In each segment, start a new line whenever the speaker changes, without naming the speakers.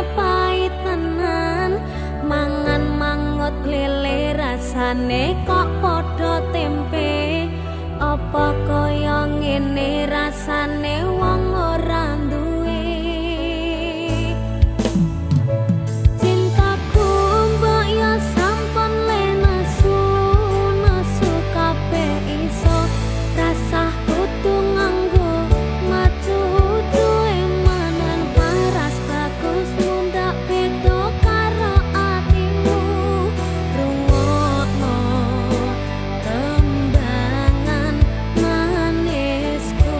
rasane pait tenan. Mangan mangut lele rasane kok padha tempe. Apa kaya ngene rasane wong ora duwe. Cintaku mbok ya sampun le nesu, nesu kabeh iso. Rasah kudu nganggo macucu emanan. Paras bagus mundak beda karo atimu. Rungokno tembangan manisku.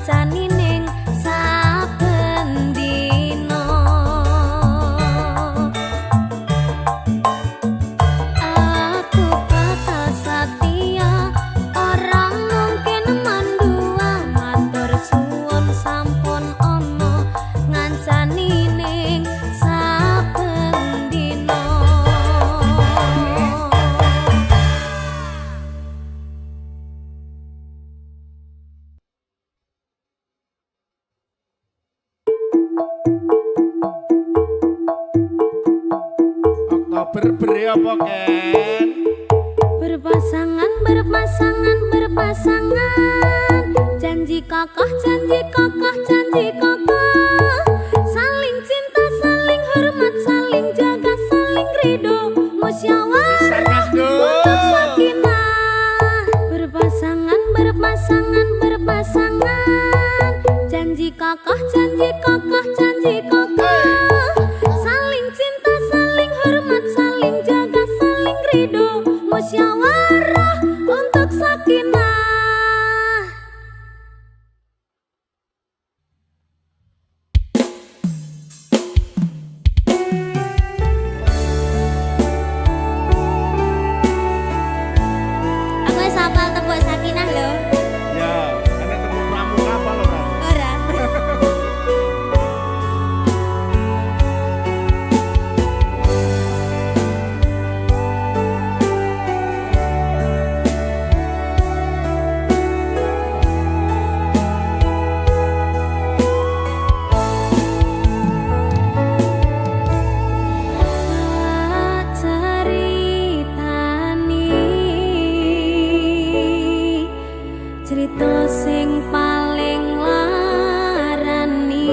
ngancani ning saben dina. Aku bakal setia, ora mungkin mandua. Matur suwun sampun ana ngancani ning saben dina.
Oktober beri apa, Ken?
Berpasangan, berpasangan, berpasangan. Janji kokoh, janji kokoh, janji kokoh. Saling cinta, saling hormat, saling jaga, saling ridho. Musyawarah
Sarkas
untuk
dul.
Sakinah. Berpasangan, berpasangan, berpasangan. Janji kokoh, janji kokoh, janji kokoh. Saling cinta, saling hormat, saling jaga, saling ridho. Musyawarah untuk sakinah. Aku wis hafal tembung sakinah lho.
Ya, enek tembung pramuka apa lho, ora?
Ora. Tak ceritani cerita sing paling larani,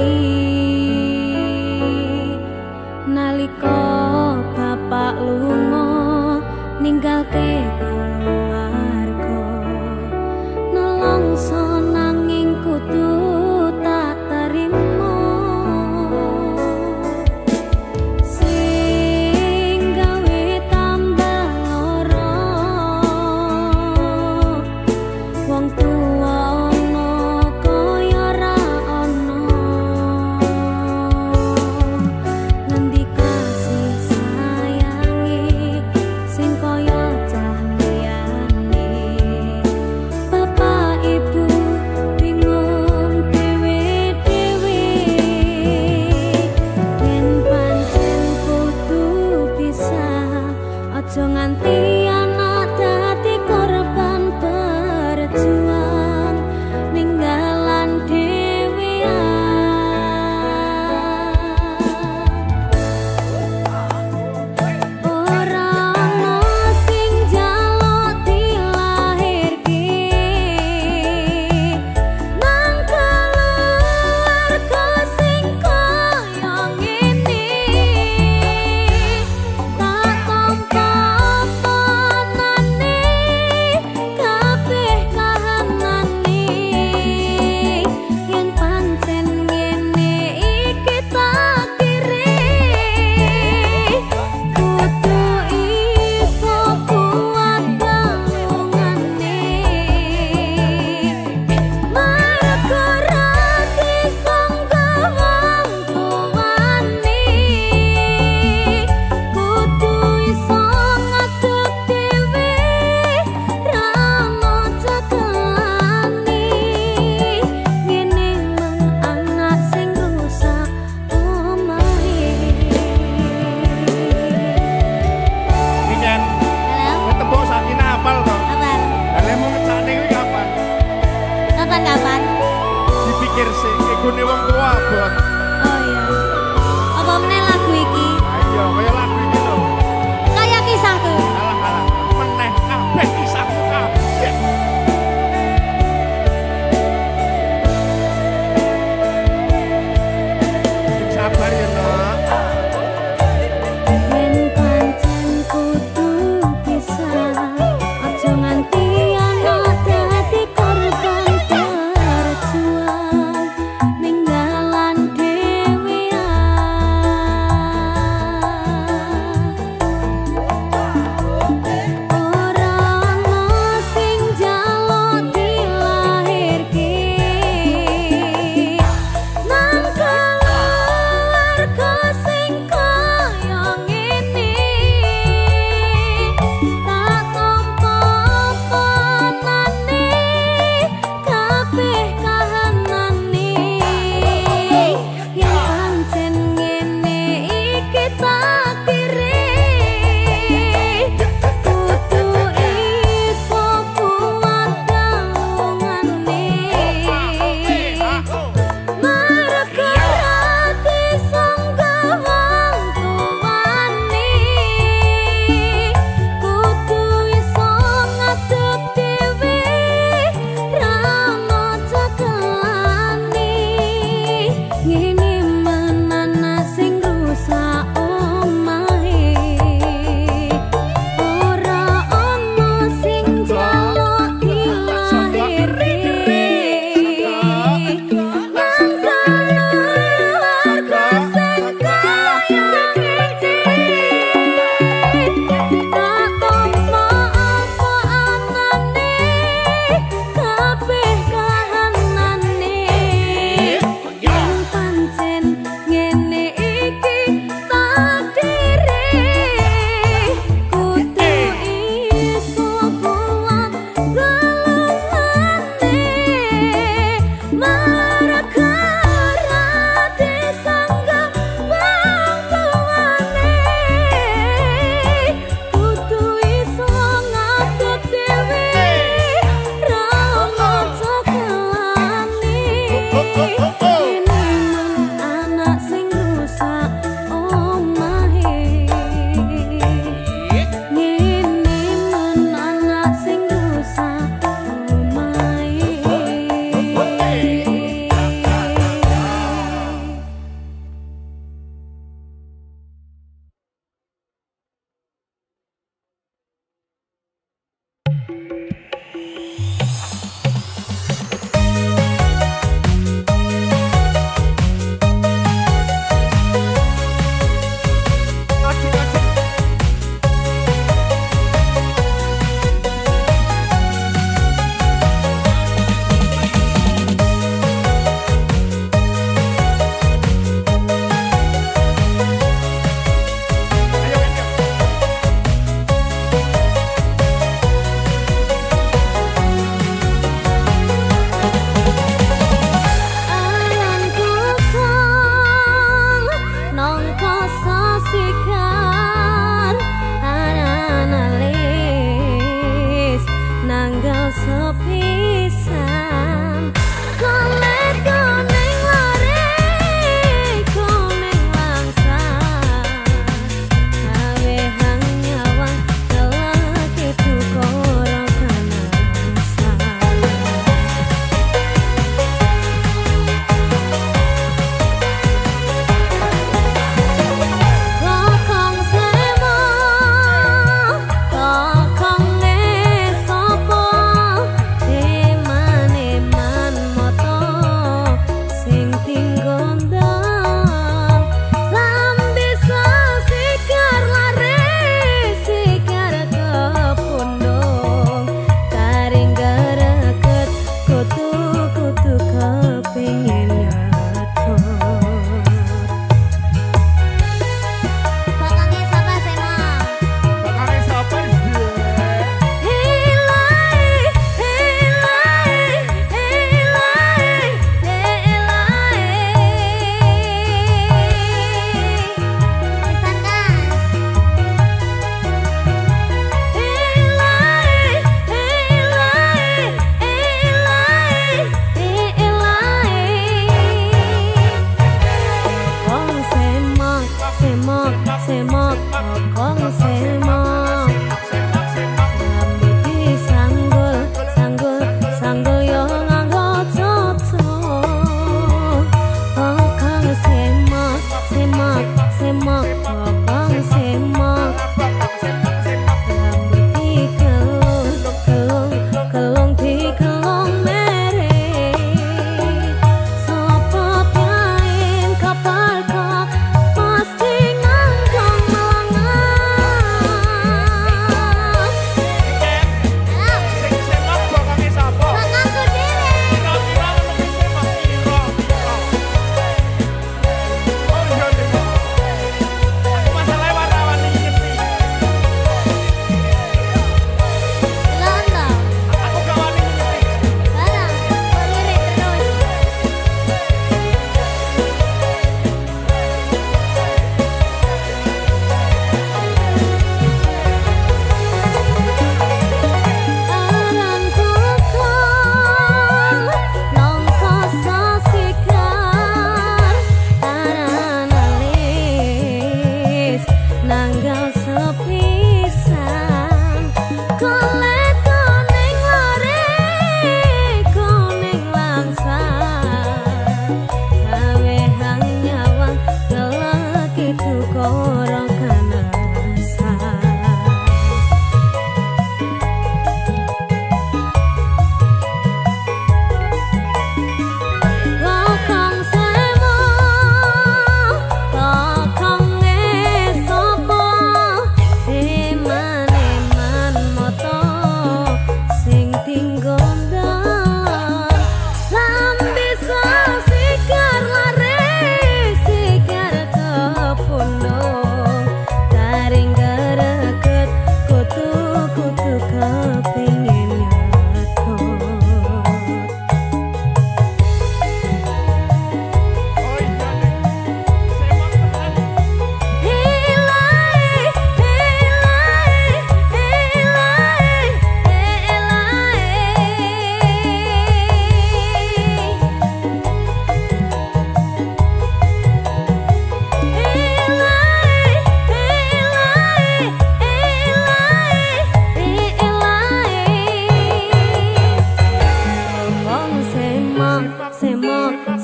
nalika bapak lunga ninggalke keluarga, nelongso nanging kudu tak terima. Sing gawe tambah lara, wong tuwa ana kaya ra ana. Ngendi kasih sayange sing kaya cah liyane? Bapak ibu bingung dhewe-dhewe. Yen pancen kudu bisa, aja nganti anak dadi korban berjuang ninggalan dhewean. Ora ana sing njaluk dilahirke nang keluarga sing kaya ngene. Tak tampa apanane kabeh kahanane, yen pancen ngene iki takdire, kudu iso kuat tangungane. Mergo ra disangka wong tuane, kudu iso ngadeg dhewe, ra ono cekelane. Ngene mung anak sing rusak omahe.
Iki, Ken,
Halo,
kowe tembung sakinah apal to?
Apal.
Lah lemu ngecakne kuwi kapan?
Kapan-kapan?
Dipikir sik, egone wong tuwa abot.
Oh iya. Apa meneh lagu iki?
Ayo, kaya lagu iki lho.
Kaya kisahku.
Alah alah, meneh kabeh kisahmu kabeh. Sing sabar ya, Nak.
Yen pancen kudu bisa, aja nganti anak dadi korban berjuang ninggalan dhewean. Gara-gara disangka wong tuane, kudu iso ngatur dhewe, ra ono cekelane. Ngene men anak sing rusak omahe. Ngene men anak sing rusak omahe.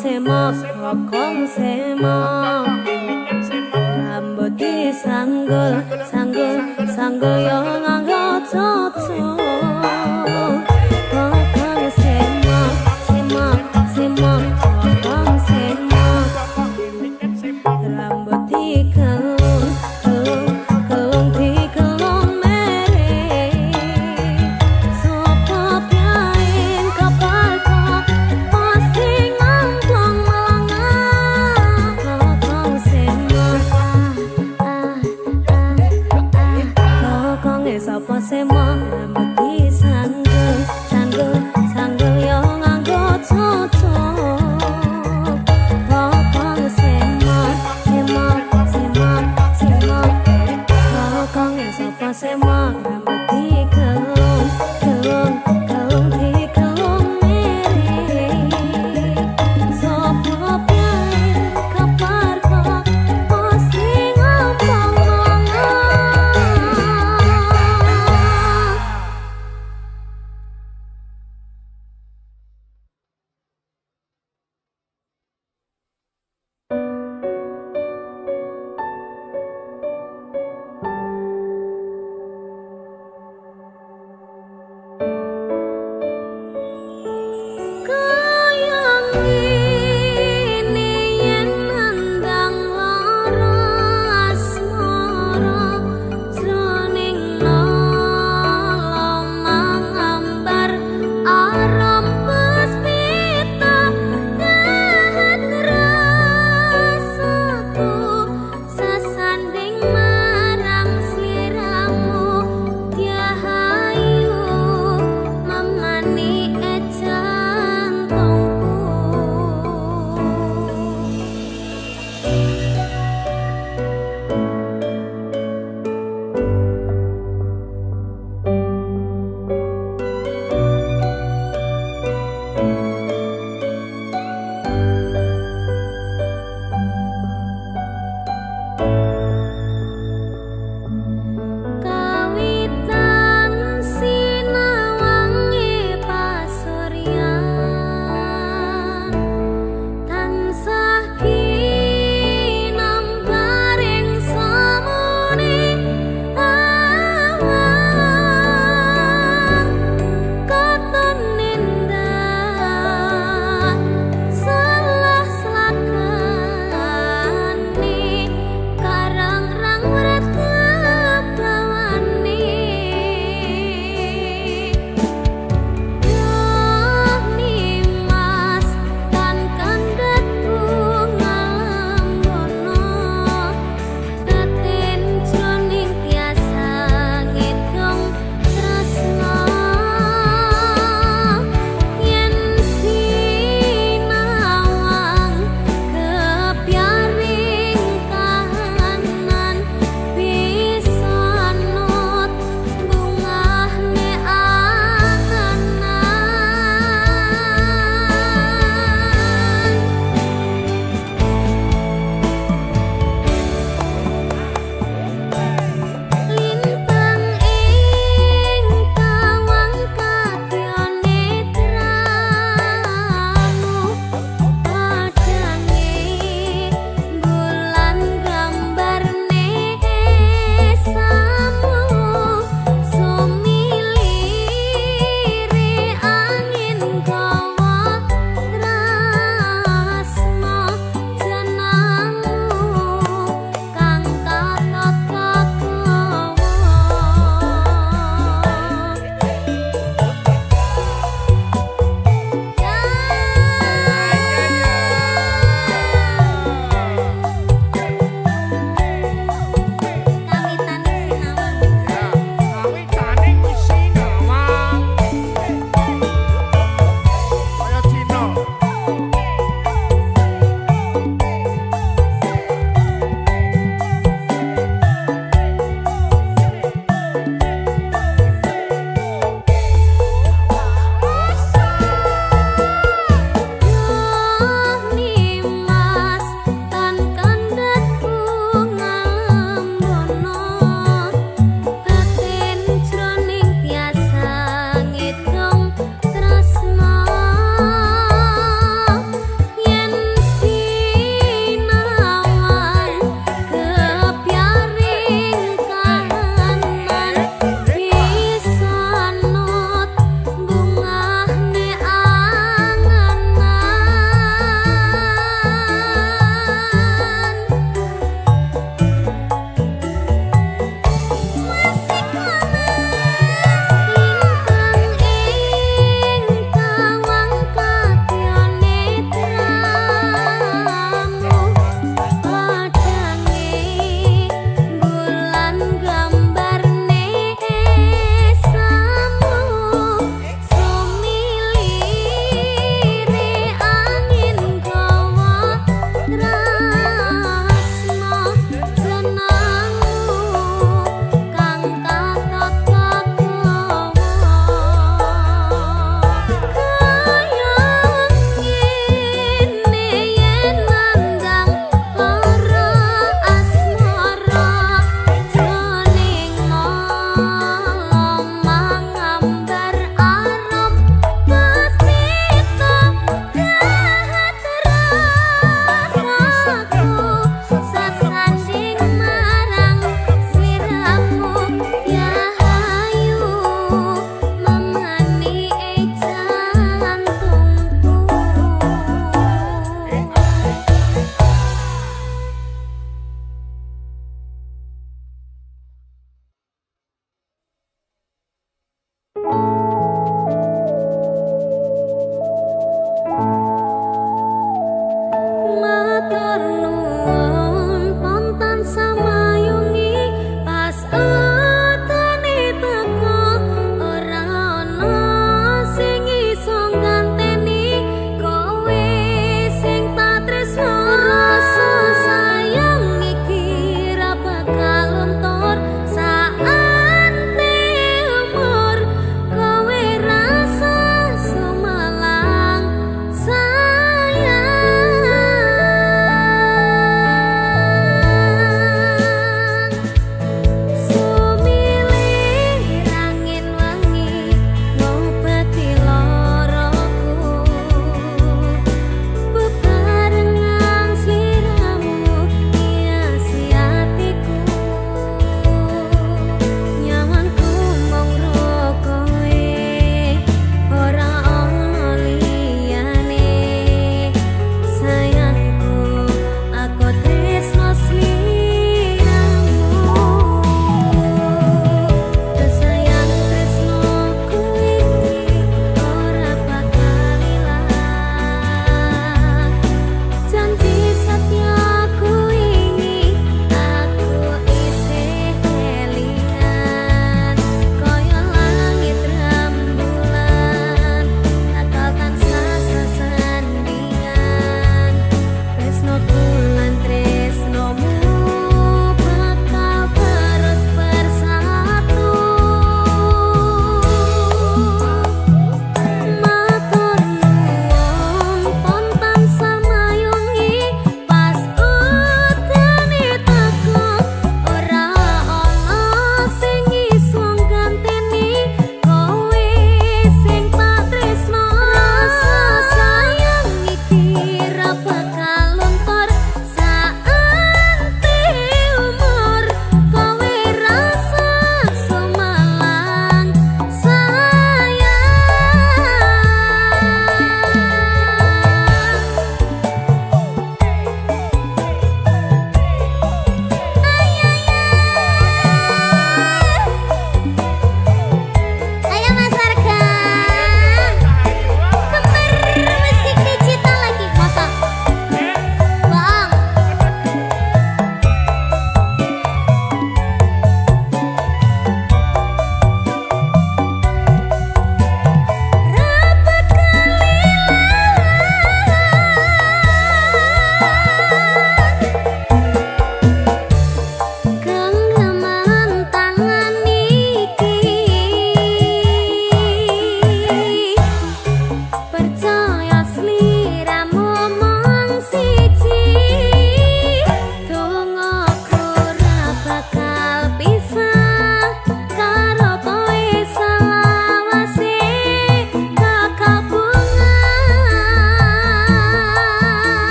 semok bokong semok. Rambut disanggul, sanggul, sanggul yo nganggo tutuk. Bokong semok, semok, semok, bokong semok. Rambut dikelung, kelung, kelung dikelung mere. Sopo pyain kaparko pasti ngamplong melangah. Bokong semok, ah, ah, ah, ah. Bokonge sapa semok, rambut disanggul, sanggul, sanggul yo nganggo tutuk. Bokong semok, semok, semok, semok. Bokonge sapa semok, rambut dikelung, kelung, kelung dikelung mere. Sopo pyain kaparko pasti ngampang melangah.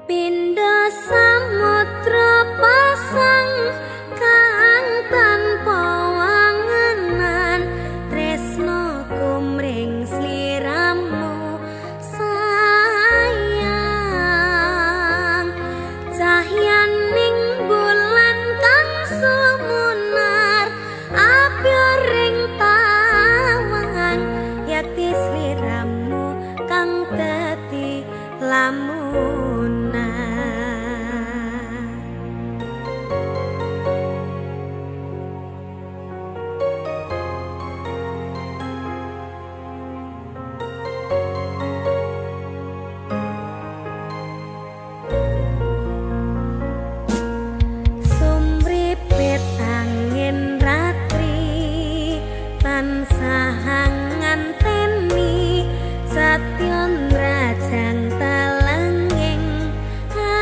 Pindha samudra pasang kang tanpa wangenan, tresno kumring sliramu sayang. Cahyaning bulan kang sumunar apyoring tawang, yakti sliramu kang dadi lamunan. Sumripit angin ratri tansah nganteni, satya nrajang telenging ati.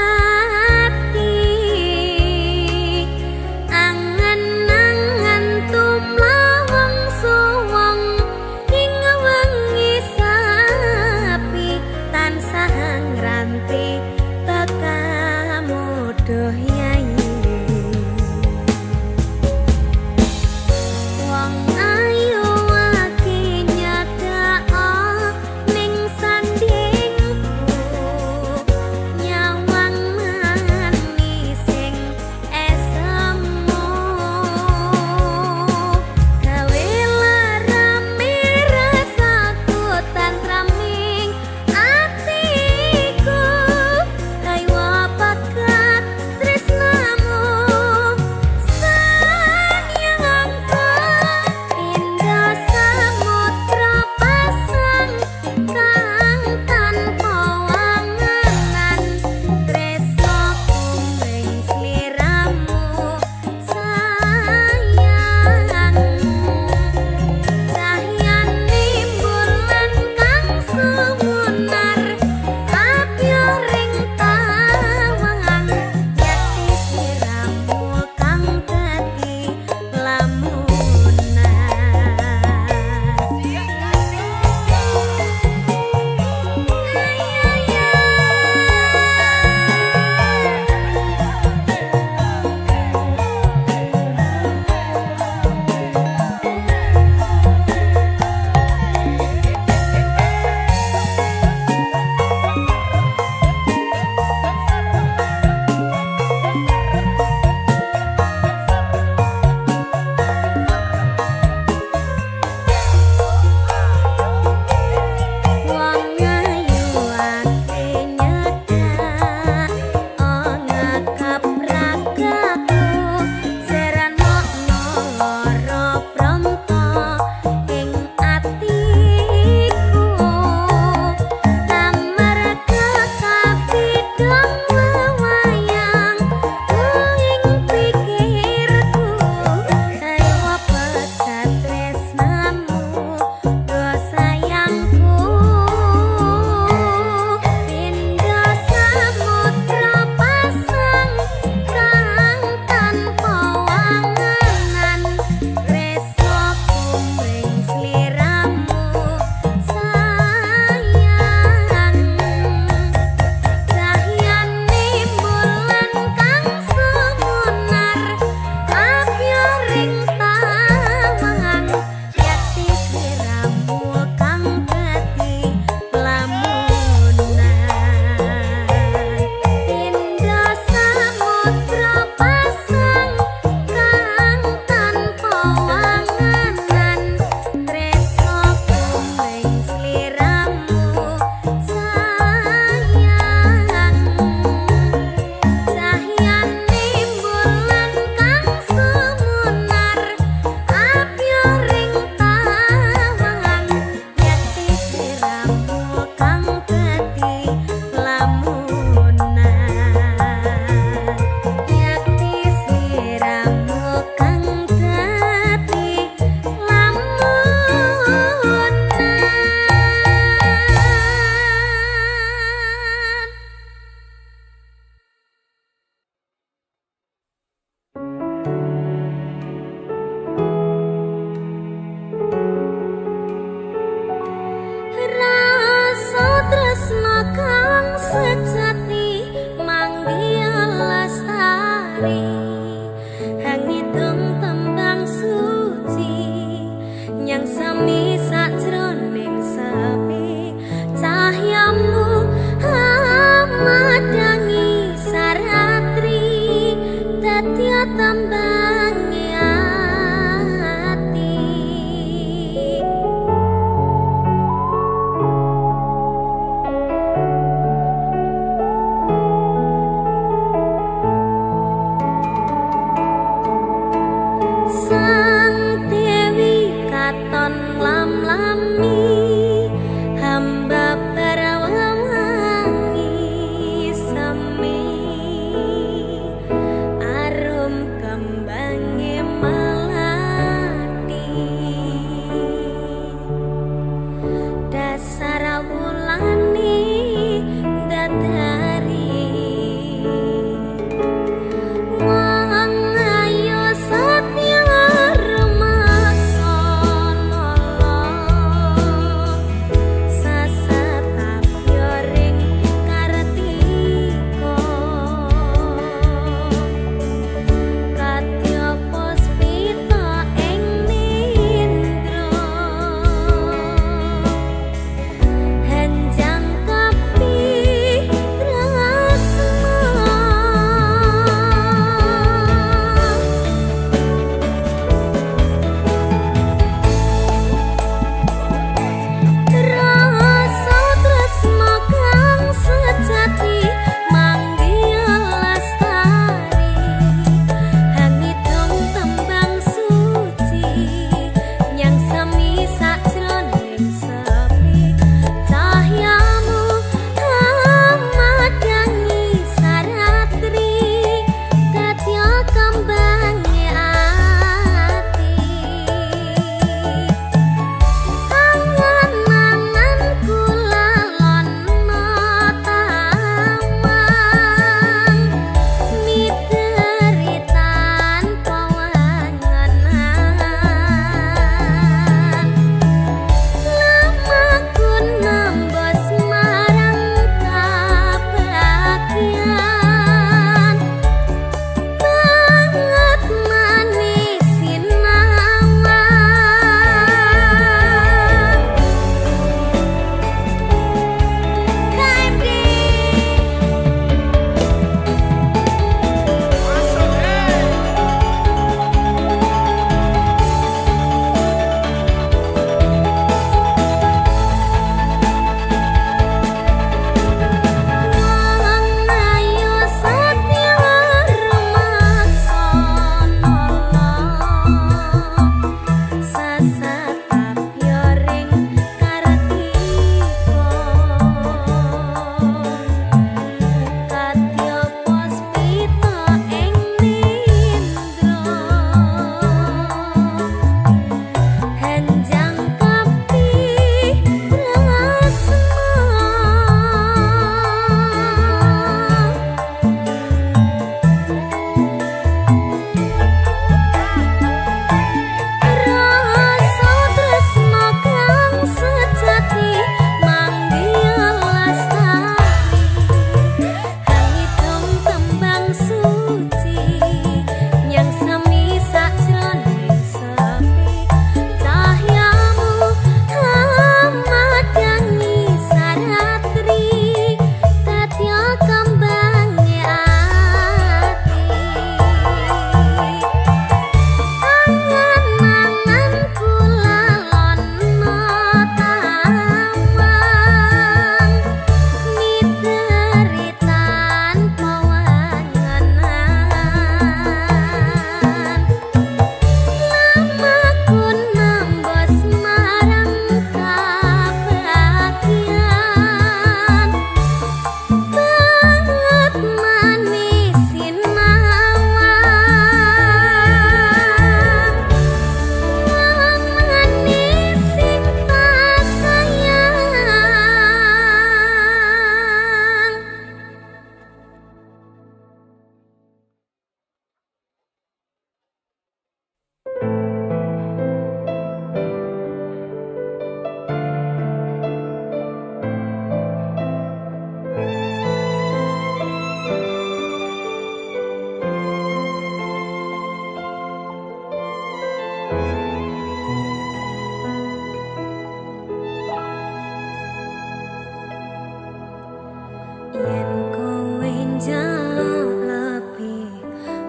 Yen kowe njaluk lebih,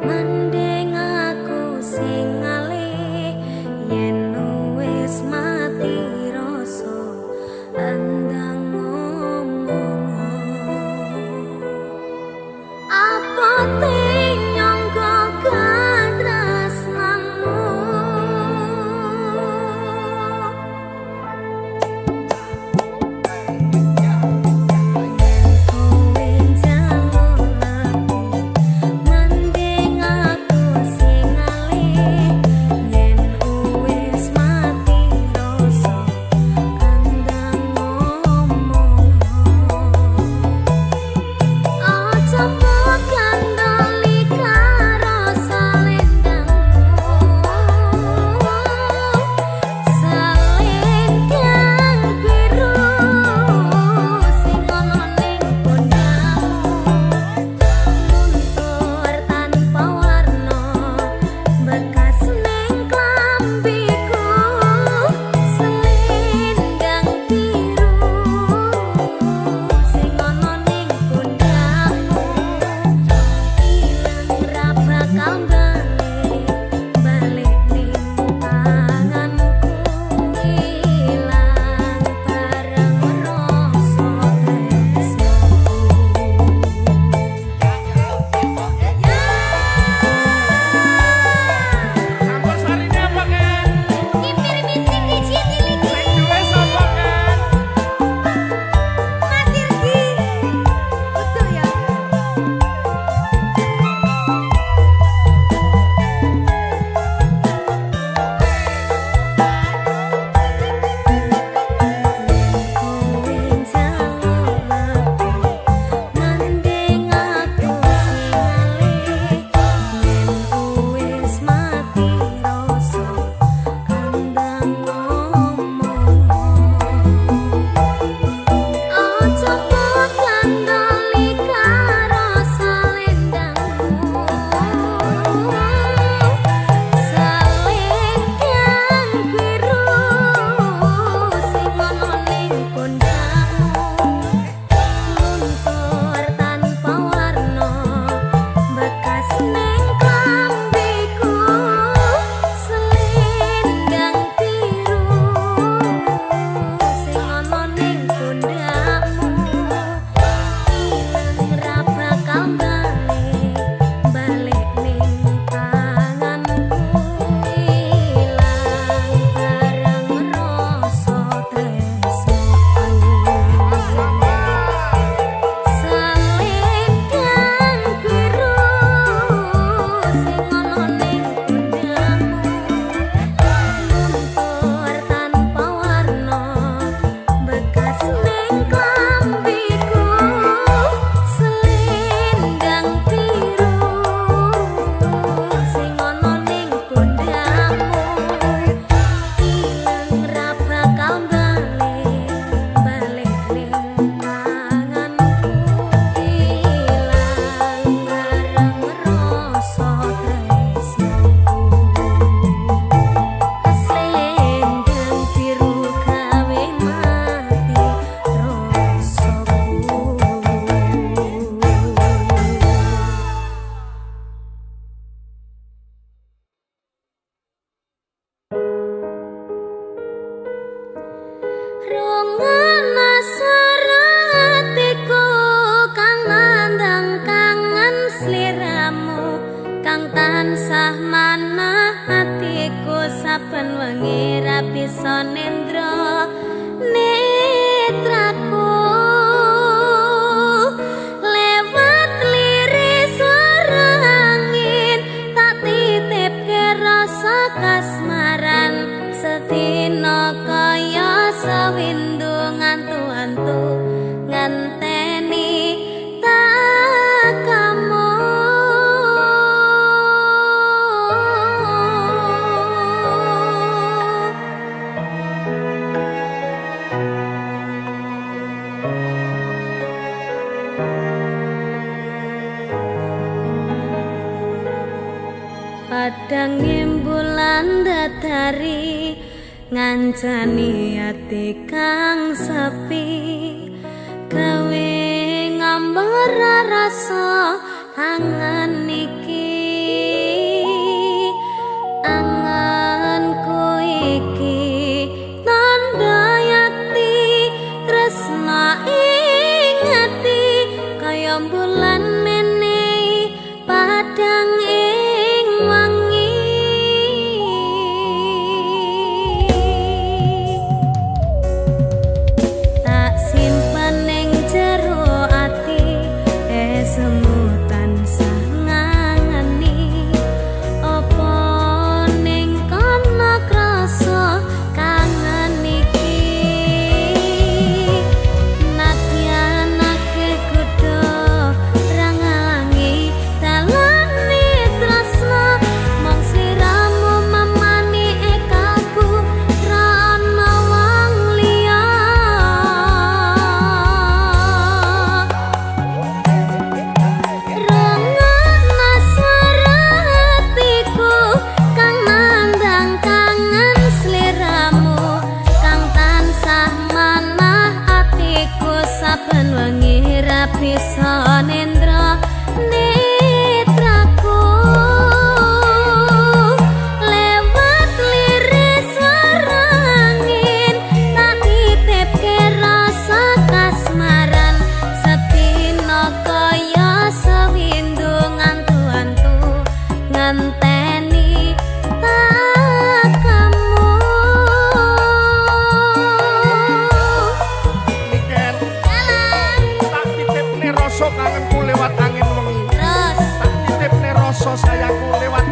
mending aku sing ngalih. Yen wis mati rasa, endang ngomong. Apa nyangka katresnanmu? Yen kowe njaluk lebih, mending aku sing ngalih. Yen wis mati rasa, endang ngomong. Aja mbok kandhali karo selendangmu, selendang biru sing ana ning pundakmu, luntur tanpa warna bekas ning klambiku. Selendang biru sing ana ning pundakmu, ilang ra bakal balik, balik ning tanganku, ilang bareng rasa tresnaku. Ya.
Campur sarine apa, Ken?
Kimir mising diji cilik.
Sing duwe sapa, Ken?
Mas Irgi. Betul ya. Yen kowe njaluk lebih, mending aku sing ngalih. Yen wis mati rasa, endang ngomong. Aja mbok kandhali karo selendangmu, selendang biru sing ana ning pundakmu, luntur tanpa warna bekas ning klambiku. Selendang biru sing ana ning pundakmu, ilang ra bakal balik, balik ning tanganku, ilang bareng rasa tresnaku. Selendang biru sing ana ning pundakmu, luntur tanpa warna bekas ning klambiku. Selendang biru sing ana ning pundakmu, ilang ra bakal balik, balik ning tanganku, ilang bareng rasa tresnaku. Selendang biru gawe mati rasaku. Rungokno suratiku kang nandang kangen sliramu, kang tansah manah atiku saben wengi ra bisa nendra netraku. Lewat liris suara angin tak titipke rasa kasmaran, sedina kaya sewindu ngantu-antu ngenteni tekamu. Padang bulan datari ngancani ati kang sepi, gawe. ngambara rasa kangen iki. Anganku iki tandha yakti tresna ing ati kaya bulan menehi padhang ing wangi. Tak simpen ning jero ati esemu tansah ngangeni. Apa ning kono krasa kangen iki? Nadyan akeh kutha ra ngalangi dalane tresna, mung sliramu memani kalbu ra ana wong liya. Rungokno swara atiku kang nandang kangen sliramu, kang tansah manah atiku saben wengi ra bisa nendra netraku. Lewat liris swara angin tak titipke rasa kasmaran, sedina kaya sewindu ngantu-antu ngenteni tekamu.
Niken,
Dalam
tak titipne rasa kangenku lewat angin wengi.
Terus
Tak titipne rasa sayangku lewat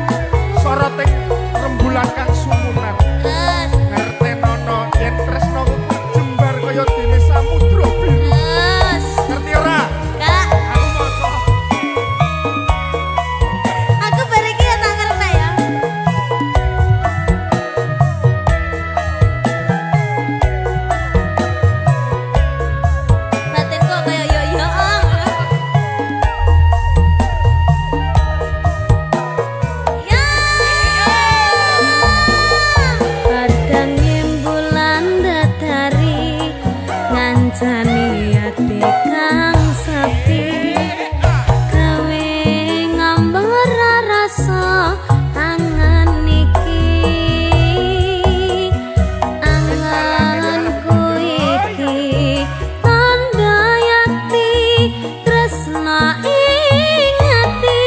soroting rembulan kang sumunar.
Terus
Ngertenono yen tresnaku jembar kaya dene samudra biru.
Terus
Ngerti ora?
Kak,
Aku maca.
aku bar iki ya tak ngerti ya. Batin kok kaya yo yo. Ya. Padang bulan datari ngancani ati kang sepi. Gawe ngambara rasa kangen iki. Anganku iki tandha yakti tresna ing ati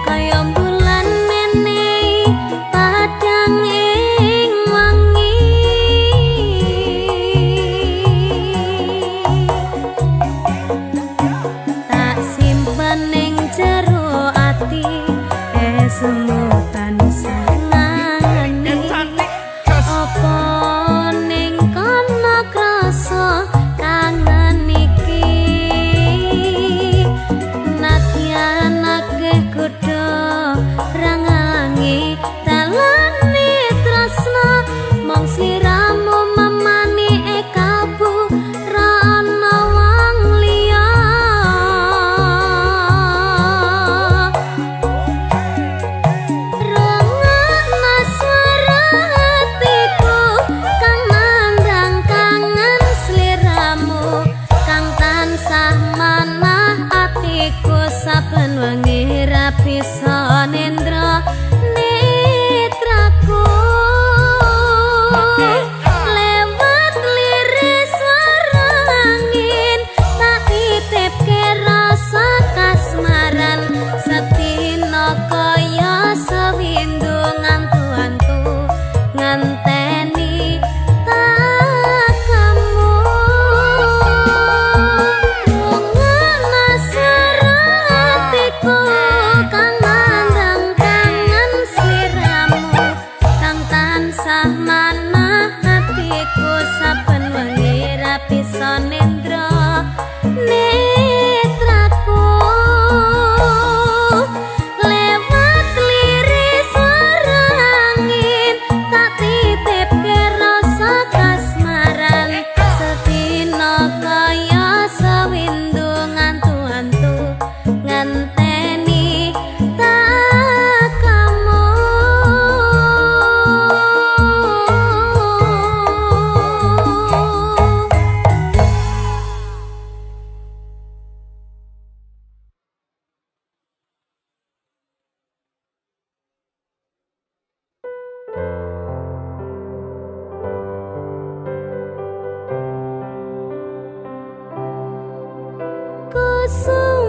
kaya bulan menehi padhang ing wangi. Tak simpen ning jero ati esemu tansah ngangeni.
Niken cantik. Jos.
Apa ning kono krasa kangen iki? Nadyan akeh kutha ra ngalangi dalane tresna, mung sliramu memani kalbu ra ana wong liya. Rungokno swara atiku kang nandang kangen sliramu, kang tansah manah atiku saben wengi ra bisa nendra netraku. Lewat liris swara angin tak titipke rasa kasmaran, sedina kaya sewindu ngantu-antu ngenteni tekamu. Rungokno swara atiku kang Rasa.